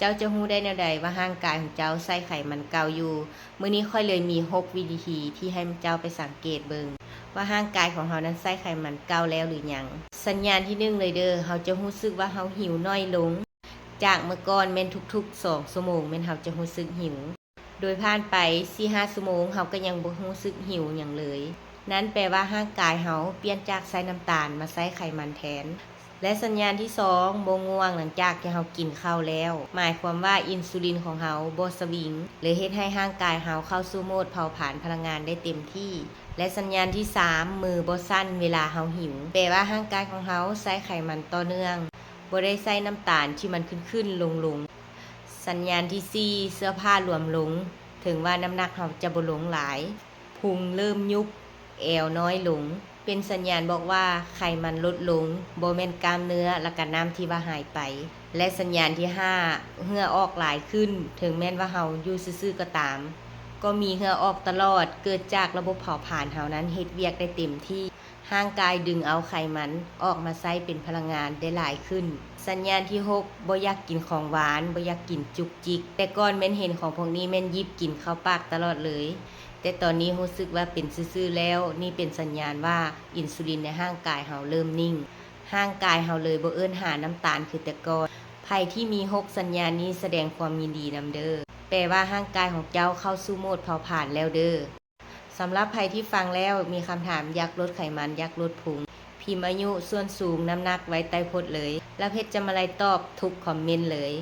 ເຈົ້າຈະຮູ້ໄດ້ແນວໃດວ່າຮ່າງກາຍຂອງເຈົ້າໃຊ້ໄຂມັນເກົ່າຢູ່? ມື້ນີ້ຂ້ອຍເລີຍມີຫົກວິທີທີ່ໃຫ້ເຈົ້າໄປສັງເກດເບິ່ງວ່າຮ່າງກາຍຂອງເຮົານັ້ນໃຊ້ໄຂມັນເກົ່າແລ້ວຫຼືຍັງ. ສັນຍານທີໜຶ່ງເລີຍເດີ້ ເຮົາຈະຮູ້ສຶກວ່າເຮົາຫິວໜ້ອຍລົງ. ຈາກເມື່ອກ່ອນແມ່ນທຸກໆສອງຊົ່ວໂມງແມ່ນເຮົາຈະຮູ້ສຶກຫິວ. ໂດຍຜ່ານໄປສີ່ຫ້າຊົ່ວໂມງ ເຮົາກໍຍັງບໍ່ຮູ້ສຶກຫິວຫຍັງເລີຍ. ນັ້ນແປວ່າຮ່າງກາຍເຮົາປ່ຽນຈາກໃຊ້ນ້ຳຕານມາໃຊ້ໄຂມັນແທນ. ແລະສັນຍານທີສອງ ບໍ່ງ່ວງຫຼັງຈາກທີ່ເຮົາກິນເຂົ້າແລ້ວ. ໝາຍຄວາມວ່າອິນຊູລິນຂອງເຮົາບໍ່ສະວິງ ເລີຍເຮັດໃຫ້ຮ່າງກາຍເຮົາເຂົ້າສູ່ໂໝດເຜົາຜານພະລັງງານໄດ້ເຕັມທີ່. ແລະສັນຍານທີສາມ ມືບໍ່ສັ່ນເວລາເຮົາຫິວ. ແປວ່າຮ່າງກາຍຂອງເຮົາໃຊ້ໄຂມັນຕໍ່ເນື່ອງ ບໍ່ໄດ້ໃຊ້ນ້ຳຕານທີ່ມັນຂຶ້ນໆລົງໆ. ສັນຍານທີສີ່ ເສື້ອຜ້າຫຼວມລົງ. ເຖິງວ່ານ້ຳໜັກເຮົາຈະບໍ່ລົງຫຼາຍ, ພຸງເລີ່ມຍຸບ, ແອວນ້ອຍລົງ, ເປັນສັນຍານບອກວ່າໄຂມັນລົດລົງ, ບໍ່ແມ່ນກ້າມເນື້ອ ແລະກະນ້ຳທີ່ວ່າຫາຍໄປ. ແລະສັນຍານທີຫ້າ ເຫື່ອອອກຫຼາຍຂຶ້ນ. ເຖິງແມ່ນວ່າເຮົາຢູ່ຊື່ໆກໍຕາມ, ກໍມີເຫື່ອອອກຕະຫຼອດ, ເກີດຈາກລະບົບເຜົາຜານເຮົານັ້ນເຮັດວຽກໄດ້ເຕັມທີ່. ຮ່າງກາຍດຶງເອົາໄຂມັນອອກມາໃຊ້ເປັນພະລັງງານໄດ້ຫຼາຍຂຶ້ນ. ສັນຍານທີຫົກ ບໍ່ຢາກກິນຂອງຫວານ, ບໍ່ຢາກກິນຈຸກຈິກ. ແຕ່ກ່ອນແມ່ນເຫັນຂອງພວກນີ້ແມ່ນຫຍິບກິນເຂົ້າປາກຕະຫຼອດເລີຍ, ແຕ່ຕອນນີ້ຮູ້ສຶກວ່າເປັນຊື່ໆແລ້ວ. ນີ້ເປັນສັນຍານວ່າອິນຊູລິນໃນຮ່າງກາຍເຮົາເລີ່ມນິ່ງ. ຮ່າງກາຍເຮົາເລີຍບໍ່ເອີ້ນຫານ້ຳຕານຄືແຕ່ກ່ອນ. ໃຜທີ່ມີຫົກສັນຍານນີ້ສະແດງຄວາມຍິນດີນຳເດີ້. ແປວ່າຮ່າງກາຍຂອງເຈົ້າເຂົ້າສູ່ໂໝດເຜົາຜານແລ້ວເດີ້. ສຳລັບໃຜທີ່ຟັງແລ້ວມີຄຳຖາມ ຢາກລົດໄຂມັນ, ຢາກລົດພຸງ, ພິມອາຍຸ, ສ່ວນສູງ, ນ້ຳໜັກໄວ້ໃຕ້ໂພສເລີຍ, ລະເພັດຈະມາໄລ່ຕອບທຸກຄອມເມັນເລີຍ.